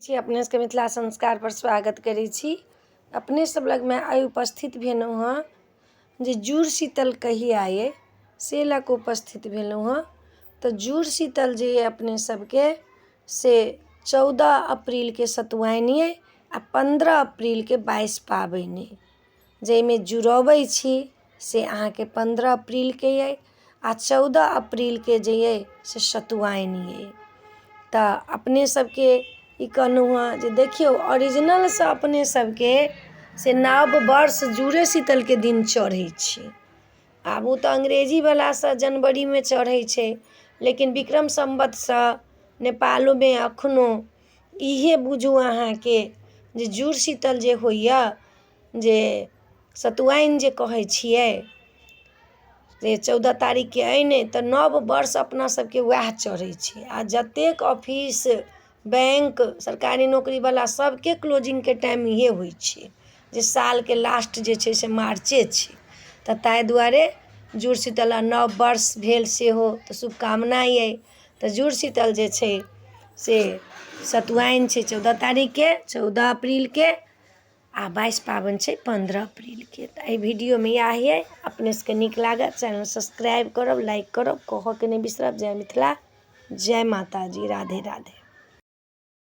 छी अपने सबके मिथिला संस्कार पर स्वागत करै छी। अपने सब लगमे आइ उपस्थित भेलहुँ हँ जे जुड़ शीतल कहिया अइ से लऽ कऽ उपस्थित भेलहुँ हँ। तऽ जुड़ शीतल जे अइ अपने सबके से 14 अप्रीलके सतुआनि अइ आ 15 अप्रीलके 22 पाबनि अइ, जाहिमे जुड़बै छी से अहाँके 15 अप्रीलके अइ आ 14 अप्रीलके जे अइ से सतुआनि अइ। तऽ अपने सबके ई कहलहुँ हँ जे देखियौ ओरिजिनलसँ अपने सबके से नव वर्ष जूड़े शीतलके दिन चढ़ै छै। आब ओ तऽ अंग्रेजीवलासँ जनवरीमे चढ़ै छै, लेकिन विक्रम सम्वतसँ नेपालोमे एखनो इहे बुझू अहाँके जे जुड़ शीतल जे होइए, जे सतुआनि जे कहै छियै से 14 तारीखके अइ ने, तऽ नव वर्ष अपना सबके उएह चढ़ै छै। आ जतेक ऑफिस बैंक सरकारी नौकरीवला सबके क्लोजिंगके टाइम इहे होइ छै, जे सालके लास्ट जे छै से मार्चे छै। तऽ ताहि दुआरे जुड़ शीतल आ नव वर्ष भेल सेहो तऽ शुभकामना अइ। तऽ जुड़ शीतल जे छै से सतुआनि छै 14 तारीखके, 14 अप्रीलके, आ 22 पाबनि छै 15 अप्रीलके। तऽ एहि वीडियोमे इएह अइ। अपने सबके नीक लागत चैनल सब्सक्राइब करब, लाइक करब, कहऽके नहि बिसरब। जय मिथिला, जय माताजी, राधे राधे।